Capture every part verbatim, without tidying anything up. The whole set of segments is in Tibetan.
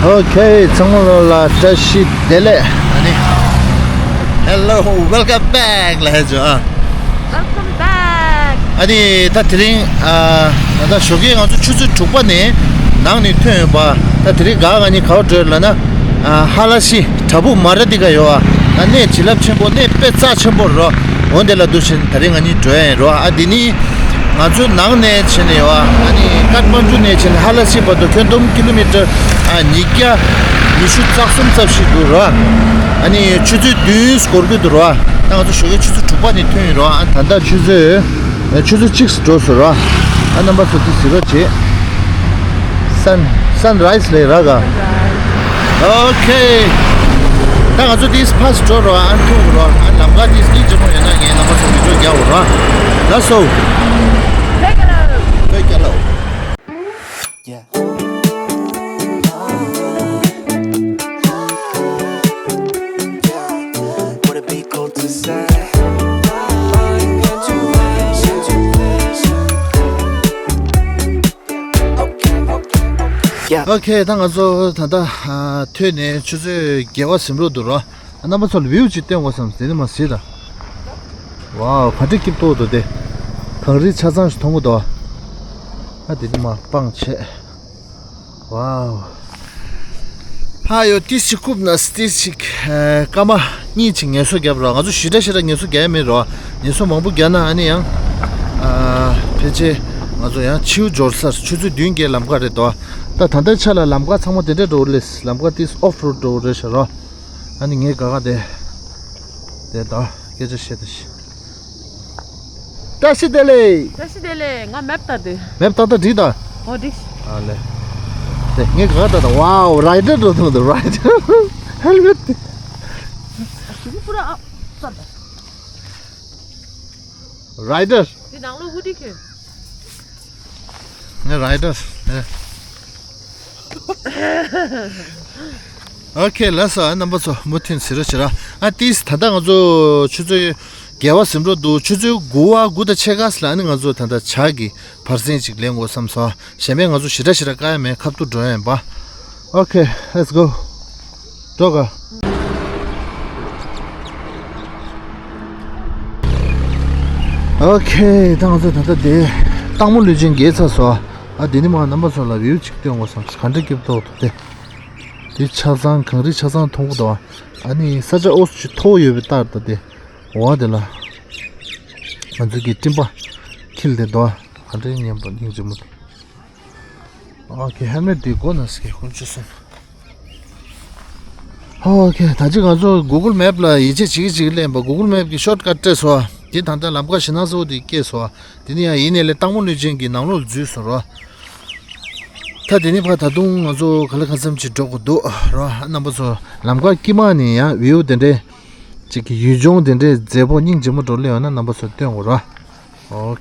ཨོ་ཁེ། ཚང་མ་ལ་བཀྲ་ཤིས་བདེ་ལེགས། ཨ་ནི། Hello, welcome back ལ་ཧེ་ཇོ། Welcome back. ཨ་ནི་ད་དེ་རིང་ཨ་ད་ད་ཞོགས་ཀས་ང་ཚོ་ཆུ་ཚོད་དྲུག་པ་ནས་ནང་ནས་ཐོན་ཡོད་པ། ད་དེ་རིང་ག་ང་གཉིས་ག་བར་འགྲོ་ཡོད་ལབ་ན། ཨ་ཧ་ལ་ཤི་བྲག་ཕུག་མ་ར་ཏི་ཀ་ཡོད་ཨ། ཨ་གནས་བྱིན་རླབས་ཆེན་པོ། གནས་དཔེ་རྩ་ཆེན་པོ་རོ། འོ་དེ་ལ་འདུག་བྱས་ནས་ད་རིང་ང་གཉིས་འགྲོ་ཡ་ཡིན་རོ། ཨ་དེ་ནི་ང་ཚོའི་ནང་ནས་བྱས་ནས་ཡོད་ཨ། ཨ་ནི་ཀཏ་མན་ཌུ་ནས་བྱས་ནས་ཧ་ལ་ཤི་བར་དུ་ཁྱོན་བསྡོམས་ཀི་ལོ་མི་ཊར་ཨ་ཉིས་བརྒྱ་ཉི་ཤུ་རྩ་གསུམ་ཙམ་ཞིག་འདུག་རོ། ཨ་ནི་ཆུ་ཚོད་བདུན་འགོར་གྱི་འདུག་རོ། ད་ང་ཚོ་ཞོགས་ཀས་ཆུ་ཚོད་དྲུག་པ་ནས་ཐོན་ཡིན་རོ། ཨ་ད་ལྟ་ཆུ་ཚོད་ཆུ་ཚོད་གཅིག་འགྲོ་སོང་རོ། ཨ་རྣམ་པ་ཚོ་དེ་གཟིགས་རོགས་བྱེད། Sun, sunrise ལས་ར་ག། ཨོ་ཁེ། ད་ང་ཚོ་དེ་ཕར་འགྲོ་རོ། ཨ་ཐུག་རོ། ཨ་ལམ་ཁ་དེ་སྙིང་རྗེ་མོ་ཡོད་ན་ངས་རྣམ་པ་ཚོ་བི་ཌིའོ་རྒྱག་འོ་རོ། ལགས་སོ། བོད་རྒྱལ་ལོ། བོད་རྒྱལ་ལོ། Yeah. Would it be cool to say? Okay, okay, okay. Yeah. ཨོ་ཁེ། ད་ང་ཚོ་ད་ལྟ་ཨ་ཐོན་ནས་ཆུ་ཚོད་བརྒྱད་པ་ཟིན་འགྲོ་འདུག་རོ། རྣམ་པ་ཚོ་ལ་བིའུ་ཅིག་སྟོན་དགོས་བསམས། དེ་ནི་མ་གཟིགས་དང་། ཝའོ། ག་འདྲ་སྐྱིད་པོ་འདུག་དེ། གངས་རིའི་ཆ་ཚང་ཞིག་མཐོང་གི་འདུག་ཨ་དེ་ནི་མ་སྤང་བྱས། ཝའོ། ཧ་ཡོ། ཏིས་ཅིག་རྐུབ་ན་ཏིས་ཅིག་ཨ་སྐར་མ་གཉིས་ཅིག་ངལ་གསོ་བརྒྱབ་རོགས། ང་ཚོ་ཞེ་དྲག་ཞེ་དྲག་ངལ་གསོ་བརྒྱབ་ཡ་མེད་རོགས། ངལ་གསོ་མང་པོ་བརྒྱབ་ན་ཨ་ནི་ཡང་ཨ་ཕལ་ཆེར་ང་ཚོ་ཡང་ཕྱིའུ་འབྱོར་སར་ཆུ་ཚོད་བདུན་བརྒྱད་ལམ་ཁ་རེད་དོ། ད་ད་ལྟའི་ཆ་ལ་ལམ་ཁ་ཚང་མ་དེ་འདྲ་འགྲོ་གི་རེད། ལམ་ཁ་ཏིས་ཨོཕ་རོཌ་འགྲོ་གི་རེད་ཤག་རོགས། ཨ་ནི་ངའི་ག་ག་དེ་དེ་ད་སྐད་ཆ་བཤད་ད་ཤི། བཀྲ་ཤིས་བདེ་ལེགས། བཀྲ་ཤིས་བདེ་ལེགས། ང་མེབ་ལྟ་དུས། མེབ་ལྟ་ད་འགྲིག་ད། ཨོ་འགྲིག་ཤི། ཨ་ལེ། དེ་ངའི་ག་ག་ད་ད། ཝའོ། རའི་ཌར་འགྲོ་ཐུབ་འདུག་རའི་ཌར། ཧེལ་མེཊ། ཞི་བུ་པུ་ར་ཨ་ཙམ་ད། རའི་ཌར། དེ་ནང་ལོགས་ཧུ་ཌི་ཁྱོད། ངའི་རའི་ཌར། ཨེ། ཨོ་ཁེ། ལགས་སོ། ཨ་རྣམ་པ་ཚོ་མུ་མཐུད་གཟིགས་རོགས་བྱེད་ར། ཨ་ཏིས་ད་ལྟ་ང་ཚོ་ཆུ་ཚོད་བརྒྱད་པ་ཟིན་འགྲོ་འདུག་ཆུ་ཚོད་དགུ་པ། དགུ་དང་ཕྱེད་ཀ་ལ་ཨ་ནི་ང་ཚོ་ད་ལྟ་ཇ་གི་བར་གསེང་ཅིག་ལེན་དགོས་བསམ་སོང་། གཞན་པས་ང་ཚོ་ཞེ་དྲག་ཞེ་དྲག་བཀག་ཡ་མེད། ཁ་ཐུག་འགྲོ་ཡ་ཡིན་པ། ཨོ་ཁེ། Let's go. འགྲོ་ག། ཨོ་ཁེ། ད་ང་ཚོ་ད་ལྟ་དེ་སྟག་མོ་ལུས་སྦྱིན་རྒྱལ་ཚར་སོང་། ཨ་དེ་ནི་མ་རྣམ་པ་ཚོ་ལ་བིའུ་ཅིག་སྟོན་དགོས་བསམ། ག་འདྲ་སྐྱིད་པོ་འདུག་དེ། དེ་ཆ་ཚང་གངས་རི་ཆ་ཚང་མཐོང་གི་འདུག་ཨ་ནི་ས་ཆ་ཨོ་སི་ཅིག་མཐོ་པོ་ཡོད་པའི་རྟགས་ད་དེ། འོ་དེ་ལ་ང་ཚོ་གི་སྤྲིན་པ་འཁྱིལ་ཏེ་འདུག་ག་འདྲ་སྙན་པ་སྙིང་རྗེ་མོ་འདུག་ཨོ་ཁེ། ཧེལ་མེཊ་དེ་མགོ་ན་སྐྱེ་ཁུངས་བཅུ་གསུམ། ཨོ་ཁེ། ད་ཅི་ང་ཚོ་གུ་གལ་མེབ་ལ་ཡིད་ཆེས་བྱེད་ཀྱི་བྱེད་ཀྱི་ལན་པ། གུ་གལ་མེབ་ཀྱི་ཤོཊ་ཀཊ་སྤྲད་སོང་། དེ་ད་ལྟ་ལམ་ཁ་ཞེད་སྣང་ཚ་པོ་དེ་སྐྱེས་སོང་། དེ་ནི་ཡང་ཡིན་ནའི་ལས་སྟག་མོ་ལུས་སྦྱིན་གྱི་ནང་ལོགས་འཛུལ་སོང་རོ། ད་དེ་ནི་ཕར་ད་དུང་ང་ཚོ་ག་ལེ་ག་འཚམ་ཅིག་འགྲོ་དགོས་འདུག་རོ། རྣམ་པ་ཚོ་ལམ་ཁ་དཀྱིལ་མ་ནས་ཡང་བིའུ་དེ་འདྲའི་ཅིག་གི་ཡུལ་ལྗོངས་དེ་འདྲའི་མཛེས་པོ་སྙིང་རྗེ་མོ་འགྲོ་ལེ་ཡོད་ན་རྣམ་པ་ཚོ་སྟོན་དགོས་རོ། ཨོ།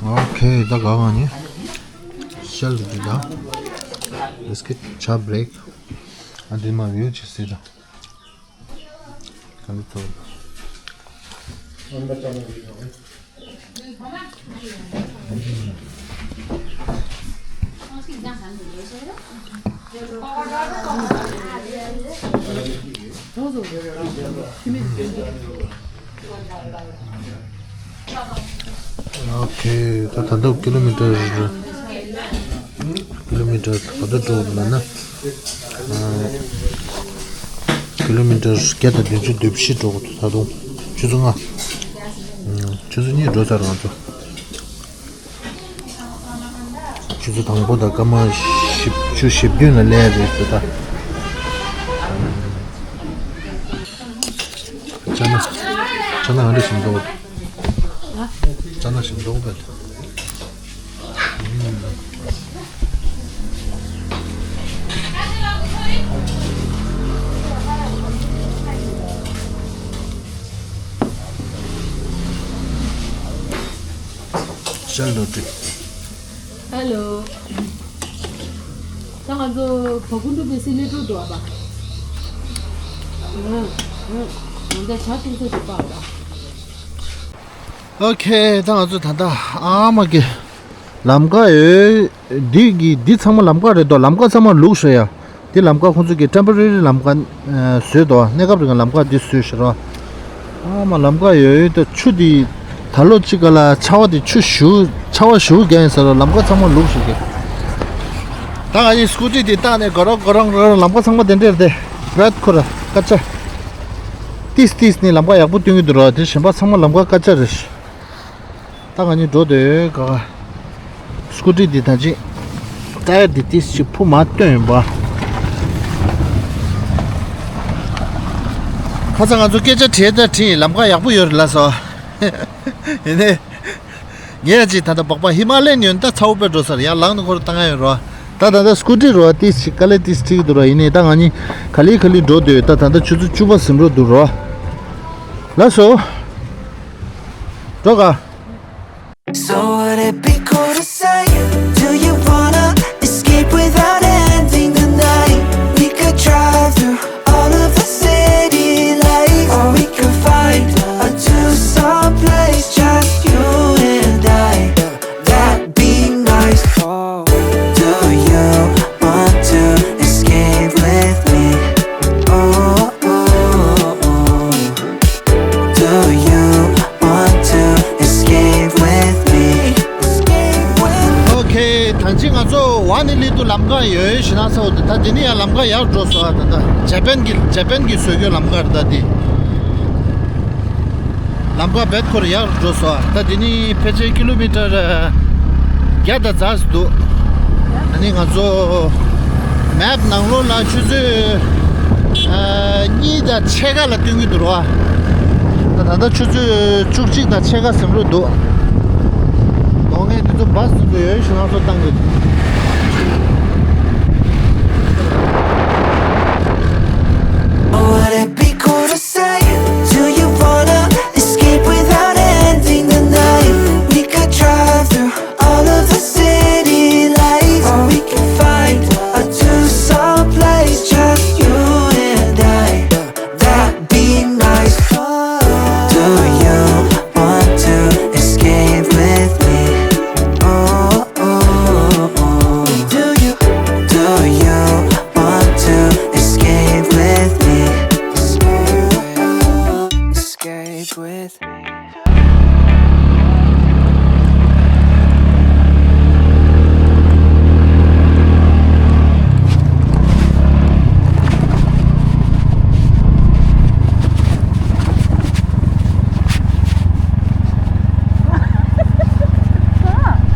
ཨོ་ཁེ། ད་ག་ག་ནི་ཤལ་དུ་འདུག་ད། བིས་ཀིཊ་ཇ་བྷི་རེག་ཨ་འདི་མ་བིའུ་ཅིག་གཟིགས་དང་། ག་འདི་ཐོག་ཨོ་ཁེ། ད་ད་ལྟ་ཀི་ལོ་མི་ཊར་ཀི་ལོ་མི་ཊར་ག་ཚོད་འགྲོ་འདུག་ལབ་ན། ཨ་ཀི་ལོ་མི་ཊར་བརྒྱ་དང་བདུན་ཅུ་དོན་བཞི་འགྲོ་འདུག་ད་དུང་ཆུ་ཚོད་ལྔ། ཨ་ཆུ་ཚོད་གཉིས་འགྲོ་ཚར། ང་ཚོ་ཆུ་ཚོད་དང་པོ་དང་སྐར་མ་བཞི་བཅུ་ཞེ་བདུན་ལ་སླེབས་རེད་ཟེར་ད། ཅ་ན། ཅ་ན་ཨ་འདྲ་ཞིམ་འདུག་ཅ་ན་ཞིམ་འདུག་པས། ཤལ་ལོ་ཏི། ཧེ་ལོ། ད་ང་ཚོ་བ་ཀུན་ཏུ་བེ་སི་ལི་ཏུ་འགྲོ་བ། ང་ཚོ་ཇ་འཐུང་ས་ཞིག་པ་བ། ཨོ་ཁེ། ད་ང་ཚོ་ད་ལྟ་ཨ་མ་གི་ ལམ་ཁ་ཡོད། འདི་གི་འདི་ཚང་མ་ལམ་ཁ་རེད་དོ། ལམ་ཁ་ཚང་མ་ལུག་ཤོ་ཡ། འདི་ལམ་ཁ་ཁོང་ཚོ་གི་ཊེམ་པོ་རེ་རི་ལམ་ཁ་ཨ་བཟོས་དོ། གནས་སྐབས་རིང་ལམ་ཁ་འདི་བཟོས་ཤོ་རོ། ཨ་མ་ལམ་ཁ་ཡོད་དོ། ཆུ་འདི་ད་ལོ་གཅིག་ག་ལ་ཆར་པ་འདི་ཆུ་ཞུ་ཆར་པ་ཞུ་རྒྱག་ཡིན་ཟེར་རོ། ལམ་ཁ་ཚང་མ་ལུག་ཤོ་གི། ད་ང་གཉིས་སྐུ་ཊི་འདི་བཏང་ནས་གོ་རོ་གོ་རོ་གོ་རོ། ལམ་ཁ་ཚང་མ་དེ་འདྲས་རེད་དེ། བེད་ཁོ་ར་སྐད་ཆ། ཏིས་ཏིས་ནི་ལམ་ཁ་ཡག་པོ་སྟོན་གི་འདུག་རོ། དེ་གཞན་པ་ཚང་མ་ལམ་ཁ་སྐད་ཆ་རེད། ད་ང་གཉིས་འགྲོ་འདོད་ག་ག་སྐུ་ཊི་འདི་ད་ཅི་ཊ་ཡར་འདི་ཏིས་ཅིག་ཕུ་མ་བཏོན་ཡིན་པ། ཁ་སང་ང་ཚོ་སྐད་ཆ་དྲིས་ད་དྲིས་ལམ་ཁ་ཡག་པོ་ཡོད་རེད་ལ་སོ། ཡིན་ནའི། ངས་ཅིག་ད་ལྟ་སྦག་སྦག་ཧི་མ་ལ་ཡན་ཡོན་ད་ཚ་བོ་པའི་འགྲོ་སར་ཡར་ལངས་ནས་ཁོ་ར་ལྟ་ང་ཡོད་རོ། ད་ད་ལྟ་སྐུ་ཊི་རོ་ཏིས་ཅིག་དཀའ་ལས་ཏིས་ཅིག་འདུག་རོ། ཡིན་ནའི་ད་ང་གཉིས་ག་ལེ་ག་ལེ་འགྲོ་འདོད་ད་ད་ལྟ་ཆུ་ཚོད་བཅུ་པ་ཟིན་འགྲོ་འདུག་རོ། ལགས་སོ། འགྲོ་ག So would it be cool to say, do you wanna escape without ending the night? We could drive through all of the city lights, or we could find a two-song place, just you and I. That'd be nice. Do you want to escape with me? Oh, oh, oh. Do you want to escape with me? Okay, ད་ཅི་ང་ཚོ་ཝ་ནི་ལི་ཏུ་ལམ་ཁ་ཡོད་ཤི་ན་ས་འོ་ད་དེ་ནི་ཡང་ལམ་ཁ་ཡར་འགྲོ་སོ། ཨ་ད་ད་ཇ་པན་གི་ཇ་པན་གི་བཟོ་རྒྱུ་ལམ་ཁ་རེད་ད་དེ། ལམ་ཁ་བེད་ཁོ་ར་ཡར་འགྲོ་སོ། ད་དེ་ནི་ཕལ་ཆེར་ཀི་ལོ་མི་ཊར་བརྒྱ་དང་རྩ་ཙམ་འདུག་ཨ་ནི་ང་ཚོ་མེབ་ནང་ལོགས་ལ་ཆུ་ཚོད་ཨ་གཉིས་དང་ཕྱེད་ཀ་ལ་སྟོན་གྱི་འདུག་རོ། ད་ད་ལྟ་ཆུ་ཚོད་བཅུ་གཅིག་དང་ཕྱེད་ཀ་ཟིན་འགྲོ་འདུག་ལོ་ངས་འདི་ཚོ་བཱ་སི་འདི་ཚོ་ཡོད་ཤི་ན་ཚོ་བཏང་གི་འདུག Would it be cool to say, do you wanna escape without ending the night? We could drive through all of the city lights, or we could find a two-song place, just you and I. That'd be nice. Do you want to escape with me? Oh, oh, oh. Do you, do you want to escape with me? Escape with me.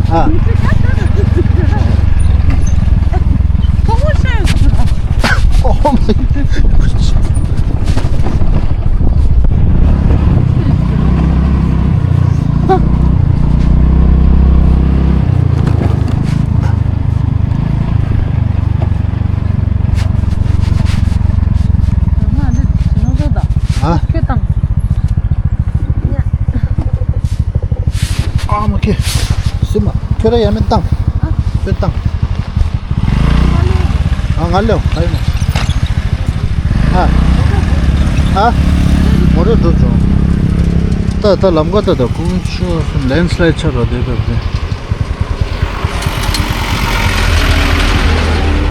ཨ། Oh my. ཨ། ཁྱོད་དང་། ཨ་མ་ཁྱེད། སེམས་མ། ཁྱོད་ར་ཡ་མེད་བཏང་། ཨ། ཁྱོད་བཏང་། ཨ་ང་ལེའོ་ད་ཡིན་ནོ། ཨ། ཨ། མོ་རེ་འགྲོ་བྱུང་། ད་ད་ལམ་ཁ་ད་ད་ཀུན་ཆོ་ལེན་སི་ལའིད་ཆགས་ར་དེ་བས་དེ།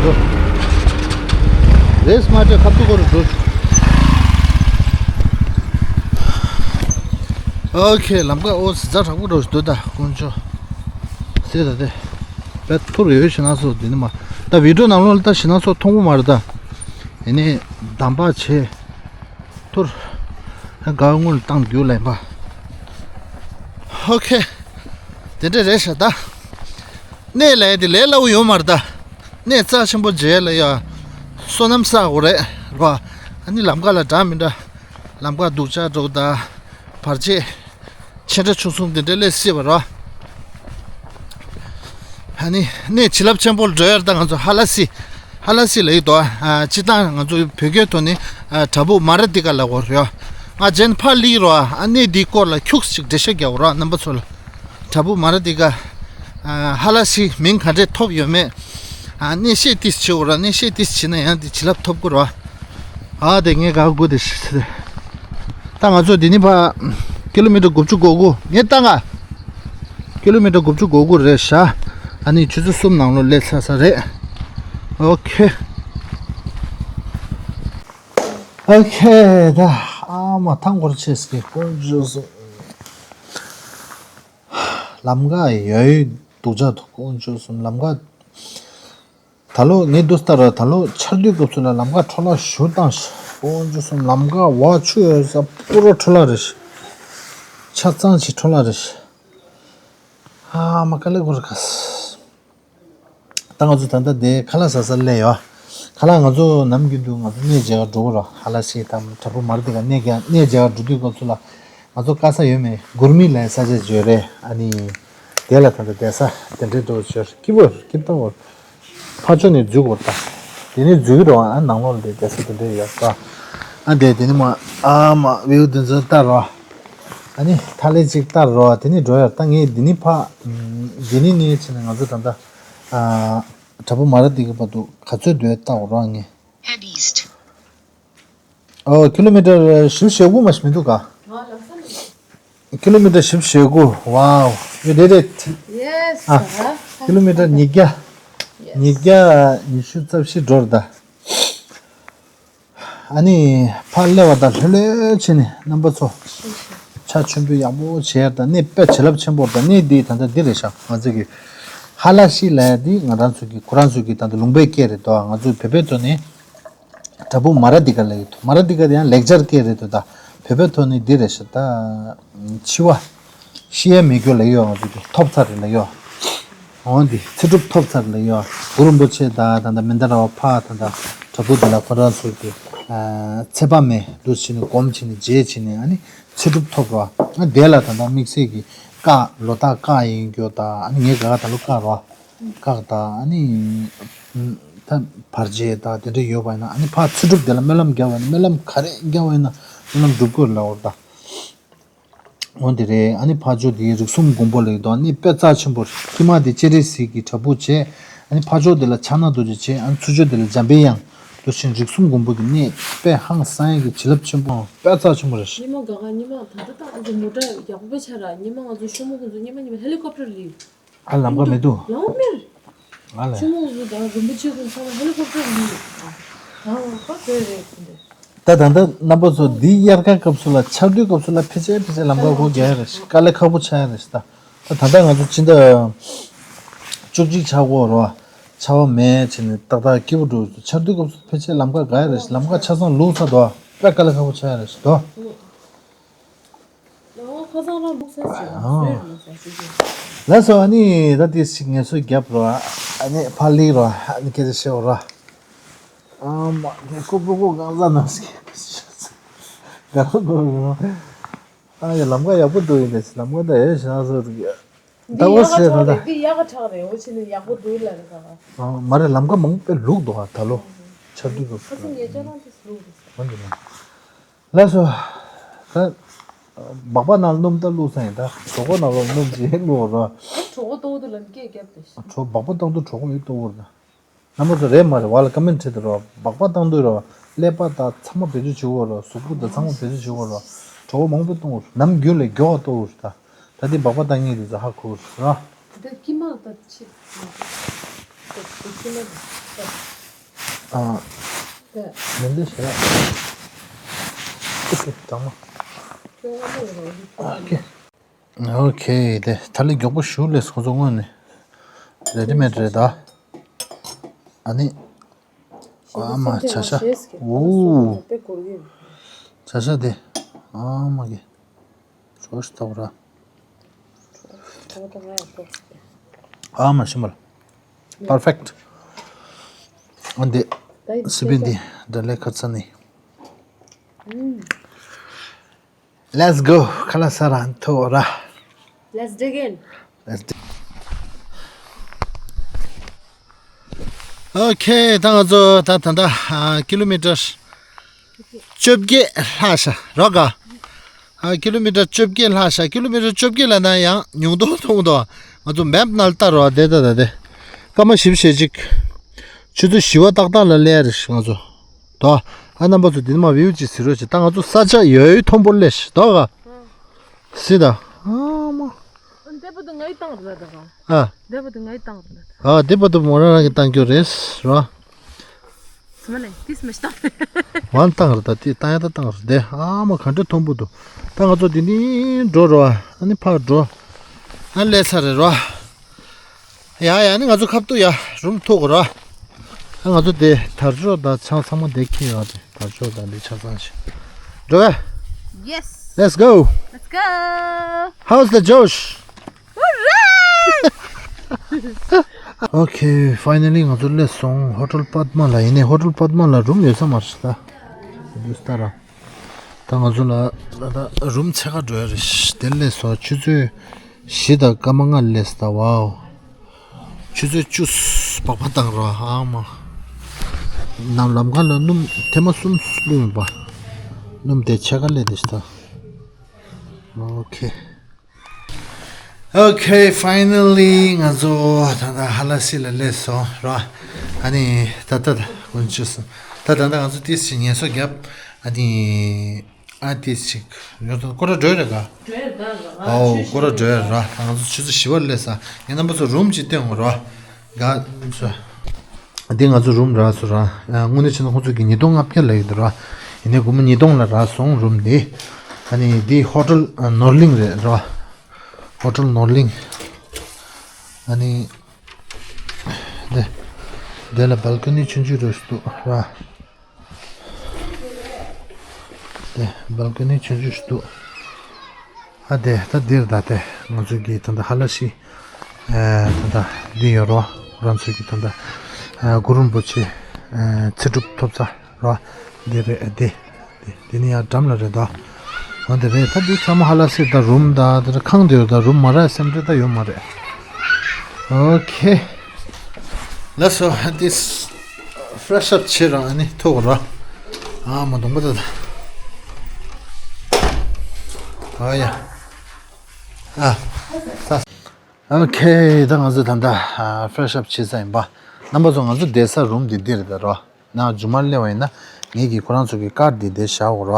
འགྲོ། རེས་མ་བྱས་ཁ་ཐུག་གོ་རུ་འགྲོ། ཨོ་ཁེ། ལམ་ཁ་ཨོ་ཟི་ཛ་དྲག་པོ་འགྲོ་བཞིན་འདུག་ད་དཀོན་མཆོག་ཟེར་ད་དེ། བས་ཐུར་ཡོད་ཤི་ན་སོ་དེ་ནི་མ། ད་བི་ཌིའོ་ནང་ལོགས་ལ་ད་ཤི་ན་སོ་མཐོང་གོ་མ་རེད་ད། ཡིན་ནི་འདམ་པ་བྱས། ཐུར། ག་སྔོན་བཏང་རྒྱུ་ལས་པ། ཨོ་ཁེ། དེ་འདྲ་རེད་ཤག་ད། གནས་ལ་ཡ་དེ་ལས་སླ་བོ་ཡོད་མ་རེད་ད། གནས་རྩ་ཆེན་པོ་མཇལ་ལ་ཡ། སོ་ནམ་ས་འོ་རེད་ར། ཨ་ནི་ལམ་ཁ་ལ་འདྲ་མི་འདྲ། ལམ་ཁ་སྡུག་ཅག་འགྲོ་ད། བར་ཆད། ཆེ་འདྲ་ཆུང་གསུམ་དེ་འདྲ་སླེབས་སྲིད་པ་ར། ཨ་ནི་གནས་བྱིན་རླབས་ཆེན་པོ་ལ་འགྲོ་ཡ་ད་ང་ཚོ་ཧ་ལ་སི། ཧ་ལ་སི་ལ་ཡོད་དོ། ཨ་སྤྱི་བཏང་ང་ཚོ་བོད་སྐད་ཐོག་ནས་ཨ་བྲག་ཕུག་མ་ར་ཏི་ཀ་ལབ་དགོས་རེད། ང་རྗེས་ཕར་སླེབས་རོགས། ཨ་གནས་འདིའི་སྐོར་ལ་ཁྱུག་ཅིག་འགྲེལ་བཤད་རྒྱག་དགོས་ར་རྣམ་པ་ཚོ་ལ། བྲག་ཕུག་མ་ར་ཏི་ཀ་ཨ་ཧ་ལ་སི་མིང་ག་འདྲས་ཐོབ་ཡོད་མེད། ཨ་གནས་བཤད་ཏིས་བྱེད་དགོས་ར། གནས་བཤད་ཏིས་བྱེད་ན་ཡང་འདི་བྱིན་རླབས་ཐོབ་དགོས་ར། ཨ་དེ་ངས་ག་དགོས་དེ་ཤི་ཚེ། ད་ང་ཚོ་འདི་ནི་ཕ། ཀི་ལོ་མི་ཊར་དགུ་བཅུ་གོ་དགུ་ངས་བཏང་ང་། ཀི་ལོ་མི་ཊར་དགུ་བཅུ་གོ་དགུ་རེད་ཤག་ཨ་ནི་ཆུ་ཚོད་གསུམ་ནང་ལོགས་སླེབས་ཚར་ས་རེད། ཨོ་ཁེ། ཨོ་ཁེ་ད། ཨ་མ་ཐང་འཁོར་ཆེ་སྐྱེ་དཀོན་མཆོག་གསུམ། ལམ་ཁ་ཡོད་སྡུག་ཅག་ཏུ་དཀོན་མཆོག་གསུམ་ལམ་ཁ། ད་ལོ་ངས་འདུག་ལྟ་ར་ད་ལོ་ཆར་དུས་སྐབས་སུ་ལ་ལམ་ཁ་འཕྲོ་བརླག་ཞུ་བཏང་ཤག་དཀོན་མཆོག་གསུམ་ལམ་ཁ་བ་ཆུ་ཡོད་ས་པུ་རོ་འཕྲོ་བརླག་རེད་ཤག་ཆ་ཚང་ཅིག་འཕྲོ་བརླག་རེད་ཤག་ཨ་མ་ཀ་ལེ་གོར་ཀ་ད་ང་ཚོ་ད་ལྟ་དེ་ཁ་ལག་ཟ་ས་སླེབས་ཡོད། ཁ་ལག་ང་ཚོ་ནམ་རྒྱུན་དུ་ང་ཚོ་གནས་མཇལ་ཁ་འགྲོ་གི་རོ། ཧ་ལ་ཤི་དང་དྲ་འབུ་མར་དེ་ག་གནས་ག་གནས་མཇལ་ཁ་འགྲོ་དུས་སྐབས་སུ་ལ་ང་ཚོ་དཀའ་ས་ཡོད་མེད་གུར་མི་ལ་ས་ཆ་བརྗོད་རེད། ཨ་ནི་དེ་ལ་ད་ལྟ་བསྡད་ས་དེ་འདྲའི་འགྲོ་བརྗོད་ཀི་བོར་ཀི་ཏང་བོར་ཕ་ཆོ་ནས་འཛུལ་གོ་ད། དེ་ནས་འཛུལ་གི་རོ། ཨ་ནང་ལོགས་ལ་བསྡད་ས་དེ་འདྲའི་ཡོད་ད། ཨ་དེ་དེ་ནས་མ་ཨ་མ་བེའུ་དེ་ཚོ་ལྟ་རོ། ཨ་ནི་ཐ་ལེ་གཅིག་ལྟར་རོ། དེ་ནི་འགྲོ་ཡར་ད་ངས་འདི་ནི་ཕ། འདི་ནི་ནི་ཕྱིན་ནས་ང་ཚོ་ད་ལྟ། ཨ། དྲ་འབུ་མ་ར་འདི་གི་བར་དུ་ག་ཚོད་འགྲོ་ཡ་ལྟ་འོ་རོ་ངས། Head east. ཨོ་ཀི་ལོ་མི་ཊར་བཞི་བཅུ་ཞེ་དགུ་མ་ཞིག་མི་འདུག་ག་ཀི་ལོ་མི་ཊར་བཞི་བཅུ་ཞེ་དགུ། Wow, you did it. Yes. ཨ། ཀི་ལོ་མི་ཊར་ཉིས་བརྒྱ། ཉིས་བརྒྱ་ཉི་ཤུ་རྩ་བཞི་འགྲོ་ར་ད། ཨ་ནི་ཕར་སླེབས་པ་དང་ལྷོད་ལྷོད་བྱས་ནས་རྣམ་པ་ཚོ། ཕྱག་མཆོད་འབུལ་ཡག་པོ་བྱས་དང་གནས་དཔེ་བྱིན་རླབས་ཆེན་པོ་དང་གནས་འདི་ད་ལྟ་འདི་རེད་ཤག་ང་ཚོ་གི་ཧ་ལ་ཤི་ལ་ཡ་འདི་ང་རང་ཚོ་གི་ཁོ་རང་ཚོ་གི་ད་ལྟ་ལུང་པའི་སྐད་རེད་དོ། ང་ཚོ་བོད་པའི་ཐོག་ནས་དྲ་འབུ་མ་ར་འདི་ག་ལ་ཡོད་དོ། མ་ར་འདི་ག་དེ་ཡང་ལེགས་སྦྱར་སྐད་རེད་དོ། ད་བོད་པའི་ཐོག་ནས་འདི་རེད་ཤག་ད་འཆི་བ། ཤི་ཡ་མེད་རྒྱུ་ལ་ཡོད། ང་ཚོ་གི་ཐོབ་ཚར་རེད་ལ་ཡོད། འོ་འདི་ཚེ་སྒྲུབ་ཐོབ་ཚར་ལ་ཡོད། གུ་རུ་རིན་པོ་ཆེ་ད་ད་ད་མི་འདའ་ར་བ་ཕ་ད་ད་དྲ་འབུ་འདི་ལ་ཁོ་རང་ཚོ་གི་ཚེ་དཔག་མེད་འདུ་བྱས་ནས་སྒོམ་བྱས་ནས་རྗེས་བྱས་ནས་ཨ་ནི་ཚེ་སྒྲུབ་ཐོབ་ར། ཨ་དེ་ལ་ད་ད་དམིགས་བསལ་གྱི་བཀའ་ལོ་རྟགས་བཀའ་ཡིན་རྒྱུ་ད། ཨ་ནི་ངས་ག་ག་ད་ལོ་བཀའ་ར་བཀའ་ད་ཨ་ནི་ད་བར་ཆད་ད་དེ་འདྲ་ཡོད་པ་ཡིན་ན་ཨ་ནི་ཕ་ཚེ་སྒྲུབ་དེ་ལ་སྨོན་ལམ་རྒྱབ་པ་ཡིན་ན་སྨོན་ལམ་ག་རེ་རྒྱབ་པ་ཡིན་ན་སྨོན་ལམ་འགྲུབ་དགོས་ལ་འོར་ད། འོ་འདི་རེད། ཨ་ནི་ཕ་ཇོ་འདི་རིགས་གསུམ་མགོན་པོ་ལེགས་དོ། ཨ་ནི་དཔེ་རྩ་ཆེན་པོ་རེད། ཁྱི་མ་འདི་སྤྱན་རས་གཟིགས་ཀྱི་དྲ་འབུ་བྱས། ཨ་ནི་ཕ་ཇོ་འདི་ལ་ཕྱག་ན་རྡོ་རྗེ་བྱས། ཨ་ནི་ཚུར་ཕྱོགས་འདི་ལ་འཇམ་པའི་དབྱངས་འདུ་བྱས་རིགས་གསུམ་མགོན་པོ་གི་གནས་དཔེ་ཧང་སང་ཡག་གི་བྱིན་རླབས་ཆེན་པོ་དཔེ་རྩ་ཆེན་པོ་རེད། ཉི་མ་ག་ག་ཉི་མ་ད་ལྟ་ད་ཨ་ཅོ་མོ་ཊ་ཡག་པོ་དཔེ་ཆ་ར་ཉི་མ་ང་ཚོ་ཤོ་མོ་ཁོང་ཚོ་ཉི་མ་ཉི་མ་ཧེ་ལི་ཀོབ་ཊར་ལི། ཨ་ལམ་ཁ་མི་འདུག་ལམ་ཁ་མེད། ཨ་ལས། ཆུ་མོ་འུ་དང་རིན་པོ་ཆེ་ཀུན་ཚང་མ་ཧེ་ལི་ཀོབ་ཊར་མི་ཡོད། ཨ་ཨ་ཁ་བོད་རེད་ཟེར་འདི། ད་ད་ལྟ་རྣམ་པ་ཚོ་འདི་དབྱར་ཁ་སྐབས་སུ་ལ་ཆར་དུས་སྐབས་སུ་ལ་ཕལ་ཆེར་ཕལ་ཆེར་ལམ་ཁ་སྒོ་རྒྱག་ཡ་རེད། དཀའ་ལས་ཁག་པོ་ཆགས་ཡ་རེད་ད། ད་ད་ལྟ་ང་ཚོ་ཕྱི་ཟླ་བཅུ་གཅིག་ཆགས་ཀྱི་ཡོད་རེད་བ། ཆར་པ་མེད་བྱས་ནས་ཏག་ཏག་སྐྱིད་པོ་འགྲོ། ཆར་དུས་སྐབས་སུ་ཕལ་ཆེར་ལམ་ཁ་དགའ་ཡ་རེད། ལམ་ཁ་ཆ་ཚང་ལུག་ཚ་དོ། དཔེ་དཀའ་ལས་ཁག་པོ་ཆགས་ཡ་རེད་ད། ལགས་སོ། ཨ་ནི་ད་དེ་ཞིག་ངལ་གསོ་རྒྱབ་རོགས། ཨ་ནི་ཕར་ལུས་རོགས། ཨ་ནི་སྐད་ཆ་བཤད་རོགས། ཨ་མ་ངས་ཀོ་པོ་ཀོ་གང་ཟ་ནམ་སྐད་ག་རོ་གོ་རོ། ཨ་ཡ་ལམ་ཁ་ཡག་པོ་འདུག་ཡིན་ད། ལམ་ཁ་ད་ཡོད་ཤག་སོ་རིག་ཡ། ད་འོ་ཟེར་ད་ད། འདི་ཡག་ག་དྲག་རེད། འོ་ཕྱི་ནས་ཡག་པོ་འདུག་ལ་རེད་ད། ཨ་མ་རེད། ལམ་ཁ་མང་པོ་དཔེ་ལུག་འདུག་ཨ་ད་ལོ་ཆར་དུས་སྐབས་ཁ་སང་ངས་ཅ་ལག་དེ་ལུག་འདུག་ཟེར། འོ་འདི་ལ། ལགས་སོ། ད། སྦག་སྦག་ནང་སྣུམ་ད་བླུགས་ས་ཡིན་ད། གྲོད་ཁོག་ནང་ལོགས་སྣུམ་ཅིག་བླུགས་རོགས། གྲོད་ཁོག་ལྟོགས་དུས་ལ་སྐད་རྒྱབ་དེ། གྲོད་སྦག་སྦག་བཏང་དུས་གྲོད་ཁོག་ཡིད་གཏོང་བོར་ད། རྣམ་པ་ཚོ་རེད་མ་རེད་བ་ལ་ཀ་མེན་བྲིས་དེ་རོགས། སྦག་སྦག་བཏང་དུས་རོགས། ཀླད་པ་ད་ཚང་མ་བེད་སྤྱོད་བྱེད་དགོས་རོགས། གཟུགས་པོ་ད་ཚང་མ་བེད་སྤྱོད་བྱེད་དགོས་རོགས། གྲོད་ཁོག་མང་པོ་གཏོང་དགོས། ནམ་རྒྱུན་ལས་མགྱོགས་གཏོང་དགོས་ད། ད་དེ་སྦག་སྦག་བཏང་མཁན་དེ་ཚོ་ཧ་གོ་རོགས། ད་ཀི་མ་ད་ཆི། ད་ཀི་མ་ད། ཨ། ད། མེ་འདི་ཞེ་ལ། ཨོ་ཁེ་དྲང་མོ། ཨོ་ཁེ། ཨོ་ཁེ། དེ་ད་ལས་མགྱོགས་པོ་ཞུ་ལས་ཁོ་ཚོ་སྔོན་ནས་རེ་ཌི་མེད་རེད་ད། ཨ་ནི། ཨ་མ་བྱ་ཤ། ཨོ། བྱ་ཤ་དེ། ཨ་མ་གི། ཞོ་ཞིག་ཐོག་ར། ཨ་མ་ཤི་མ་ལ། པར་ཕེག་ཊི། ཨ་འདི། སི་པན་འདི། འདྲ་ལས་ཁ་ཚ་ནི། Let's go. ཁ་ལག་ཟ་ར་ཐོ་ར། Let's dig in. Let's dig. ཨོ་ཁེ། ད་ང་ཚོ་ད་ད་ད་ཀི་ལོ་མི་ཊར་བཅོ་བརྒྱད་ལྷག་ཤག་རོགས་ག་ཨ། ཀི་ལོ་མི་ཊར་བཅོ་བརྒྱད་ལྷག་ཤག་ཀི་ལོ་མི་ཊར་བཅོ་བརྒྱད་ལ་ན་ཡང་ཉུང་མདོག་མཐོང་དོ། ང་ཚོ་མེབ་ནང་ལ་ལྟ་རོགས། དེ་ད་ད་དེ། སྐར་མ་བཞི་བཅུ་ཞེ་གཅིག་ཆུ་ཚོད་བཞི་པ་ཏག་ཏག་ལ་སླེབས་རེད་ང་ཚོ། དོ། ཨ་རྣམ་པ་ཚོ་འདི་ནས་མ་བིའུ་ཅིག་གཟིགས་རོགས་བྱེད། ད་ང་ཚོ་ས་ཆ་ཡོད་ཡོད་མཐོན་པོར་སླེབས་ཤག་དོ་ག་སི་ད། ཨ་མ། ང་ཡི་བཏང་རེད་ད་ག་ཨ། འདས་པ་དུ་ང་ཡི་བཏང་རེད་ད། ཨ། འདས་པ་དུ་མོ་རང་རང་གི་བཏང་རྒྱུ་རེད་རོ། སུ་མ་ནས་ཏིས་མི་ཤྟ། ཝན་བཏང་རེད་ད་ཏི་བཏང་ཡ་ད་བཏང་རེད་དེ། ཨ་མ་ག་འདྲ་མཐོན་པོ་འདུག་ད་ང་ཚོ་འདི་ནི་འགྲོ་རོ། ཨ་ནི་ཕར་འགྲོ། ཨ་ནི་སླེབས་ཚར་རེད་རོ། ཡ་ཡ་ནི་ང་ཚོ་ཁ་ཐུག་ཡ་རུམ་ཐུག་རོ། ཨ་ང་ཚོ་དེ་དར་ལྕོག་དང་ཆང་ཚང་མ་དེ་ཁྱེར་ཡོང་དེ་དར་ལྕོག་དང་འདི་ཆ་ཚང་ཞིག་འགྲོ་ག Yes. Let's go. Let's go. How's the Josh? Hooray! Okay, finally ང་ཚོ་སླེབས་སོང་། ཧོ་ཊེལ་པདྨ་ལ། ཡིན་ནའི་ཧོ་ཊེལ་པདྨ་ལ་རུམ་ཡོད་ས་མ་རེད་ད། འདུག་སྟ་ར། ད་ང་ཚོ་ལ་ད་ལྟ་རུམ་འཚོལ་ག་འགྲོ་ཡ་རེད། དེ་སླེབས་སོང་། ཆུ་ཚོད་བཞི་དང་སྐར་མ་ལྔ་སླེབས་སོང་། ཝའོ། ཆུ་ཚོད་བཅུ་སྦག་པ་བཏང་རོགས་ཨ་མ། ནམ་ལམ་ཁ་ལ་སྣུམ་ཐེངས་མ་གསུམ་བླུགས་ཡིན་པ། སྣུམ་དེ་ཕྱེད་ཀ་སླེབས་དེ་ཤི་ད། ཨོ་ཁེ། Okay, finally ང་ཚོ་ད་ལྟ་ཧ་ལ་སི་ལ་སླེབས་སོང་ར། ཨ་ནི་ད་ལྟ་ད་དཀོན་མཆོག་གསུམ། ད་ད་ལྟ་ང་ཚོ་ཏིས་ཞིག་ངལ་གསོ་བརྒྱབ། ཨ་ནི། ཨ་ཏི་ཅིག་ཡོད་དོ་ཀོ་ར་འགྲོ་རེ་ག་ཨའོ་ཀོ་ར་འགྲོ་ར། ང་ཚོ་ཆུ་ཚོད་བཞི་པར་སླེབས་ས། ཡིན་ན་པ་ཚོ་རུམ་ཅིག་སྟོན་འོང་ར། ག་ཚོ། འདི་ང་ཚོ་རུམ་རག་སོང་ར། དངོས་གནས་བྱས་ན་ཁོང་ཚོ་གི་ཉིས་སྟོང་ལྔ་བརྒྱ་ལབ་ཡོད་ར། ཡིན་ནའི་སྒོར་མོ་ཉིས་སྟོང་ལ་རག་སོང་རུམ་འདི། ཨ་ནི་འདི་ཧོ་ཊེལ་ནོར་གླིང་རེད་ར། ཧོ་ཊེལ་ནོར་གླིང་། ཨ་ནི། འདི། འདི་ལ་བལ་ཀོ་ནི་ཆུང་ཆུང་རེ་ཞིག་འདུག་ར། དེ་བལ་ཀོ་ནི་ཆུང་ཆུང་ཞིག་འདུག་ཨ་དེ་ད་འདིར་ད་དེ་ང་ཚོ་གི་ད་ལྟ་ཧ་ལ་ཤི། ཨེ་ད་ལྟ་འདི་ཡོད་རོ། ང་ཚོ་གི་ད་ལྟ་ཨེ་གུ་རུ་རིན་པོ་ཆེ་ཨེ་ཚེ་སྒྲུབ་ཐོབ་ས་རོ། འདི་རེད་ཨེ་འདི། འདི་འདི་ནི་ཡང་འགྲམ་ལ་རེད་ད། འོ་འདི་རེད་ད། འདི་ཚང་མ་ཧ་ལ་ཤི་ད་རུམ་ད་དེ་ཁང་དེ་ཡོད་ད། རུམ་མ་རག་སེམས་ཁྲལ་ད་ཡོད་མ་རེད། ཨོ་ཁེ། Let's go. This fresh up བྱེད་ར་ཨ་ནི་ཐུག་ར། ཨ་མ་གདོང་པ་ད་ད། ཨ་ཡ། ཨ། ད། ཨོ་ཁེ། ད་ང་ཚོ་ད་ལྟ་ཨ་fresh up བྱེད་ས་ཡིན་པ། རྣམ་པ་ཚོ་ང་ཚོ་བསྡད་ས་རུམ་འདི་འདི་རེད་ད་ར། ནང་རྒྱུ་མ་སླེབས་པ་ཡིན་ན་ངེད་ཀྱིས་ཁོ་རང་ཚོ་གི་ཀར་འདི་འདི་བཞག་འོ་ར།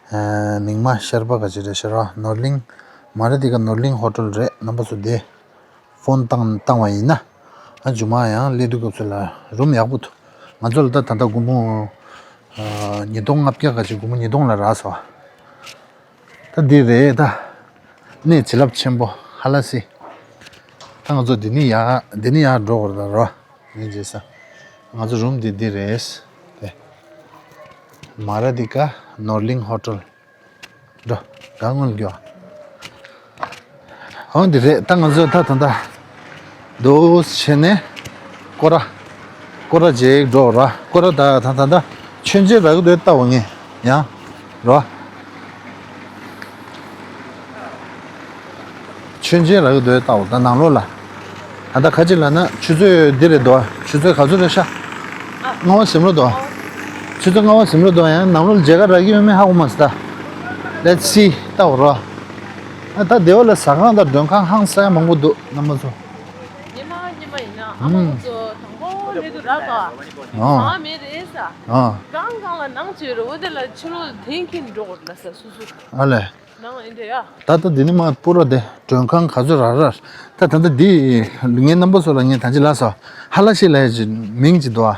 ཨ་མིང་མ་ཤར་པ་ག་ཅི་རེད་ཤར་བ་ནོར་གླིང་། མ་ར་དི་ཀ་ནོར་གླིང་ཧོ་ཊེལ་རེད། རྣམ་པ་ཚོ་དེ་ཕོན་བཏང་བཏང་བ་ཡིན་ན། ཨ་རྒྱུ་མ་ཡང་སླེབས་དུས་སྐབས་སུ་ལ་རུམ་ཡག་པོ་འདུག་ང་ཚོ་ལ་ད་ད་ལྟ་སྒོར་མོ་ཨ་ཉིས་སྟོང་ལྔ་བརྒྱ་ག་ཅིག་སྒོར་མོ་ཉིས་སྟོང་ལ་རག་སོང་། ད་འདི་རེད་ད། གནས་བྱིན་རླབས་ཆེན་པོ་ཧ་ལ་སི། ད་ང་ཚོ་འདི་ནས་ཡར་འདི་ནས་ཡར་འགྲོ་དགོས་རེད་ད་རོ། ངས་བརྗེད་ས། ང་ཚོ་རུམ་འདི་འདི་རེད། དེ། མ་ར་དི་ཀ་ནོར་གླིང་ཧོ་ཊེལ། འགྲོ། ག་སྔོན་འགྱོ། འོ་འདི་རེད་ད། ང་ཚོ་ད་ད་ད། འདུག་བྱས་ནས། སྐོར་ར། སྐོར་ར་རྗེས་འགྲོ་ར། སྐོར་ར་ད་ད་ད་ད། མཆོད་མཇལ་རག་གི་འདུག་ལྟ་འོ་ངས། ཡང་། རོ། མཆོད་མཇལ་རག་གི་འདུག་ལྟ་འོ་ད་ནང་ལོགས་ལ། ད་ལྟ་ཁ་ཅིག་ལ་ན་ཆུ་ཚོད་འདི་རེད་འདུག་ཆུ་ཚོད་ག་ཚོད་རེད་ཤག་ལྔ་པ་ཟིན་འགྲོ་འདུག་ཆུ་ཚོད་ལྔ་པ་ཟིན་འགྲོ་འདུག་ཡང་ནང་ལོགས་ལ་མཇལ་ཁ་རག་གི་ཡོད་མེད་ཧ་གོ་མ་སོང་ད། Let's see ལྟ་འོ་རོ། ཨ་ད་དེ་བ་ལ་ཟ་ཁང་དང་མགྲོན་ཁང་ཧང་སང་ཡ་མང་པོ་འདུག་རྣམ་པ་ཚོ། ཉི་མ་ཉི་མ་ཡིན་ན་ཨ་མ་ཁོ་ཚོ་དང་པོ་སླེབས་དུས་རག་ག་ཨ། ཟ་མེད་རེད་ས། ཨ། གང་གང་ལ་ནང་བཅོས་རེད། འོ་དེ་ལ་ཕྱི་ལོགས་ཐེངས་ཁེན་འགྲོ་དགོས་རེད་ལ་ས་སུ་སུ། ཨ་ལས། ནང་ཨེ་འདྲ་ཡ། ད་ལྟ་འདི་ནི་མ་པུ་ར་དེ་མགྲོན་ཁང་ག་ཚོད་རག་ར། ད་ད་ལྟ་འདི་ངའི་རྣམ་པ་ཚོ་ལ་ངས་ད་ཅི་ལ་སོ་ཧ་ལ་ཤི་ལ་ཡ་ཅི་མིང་ཅི་འདུག་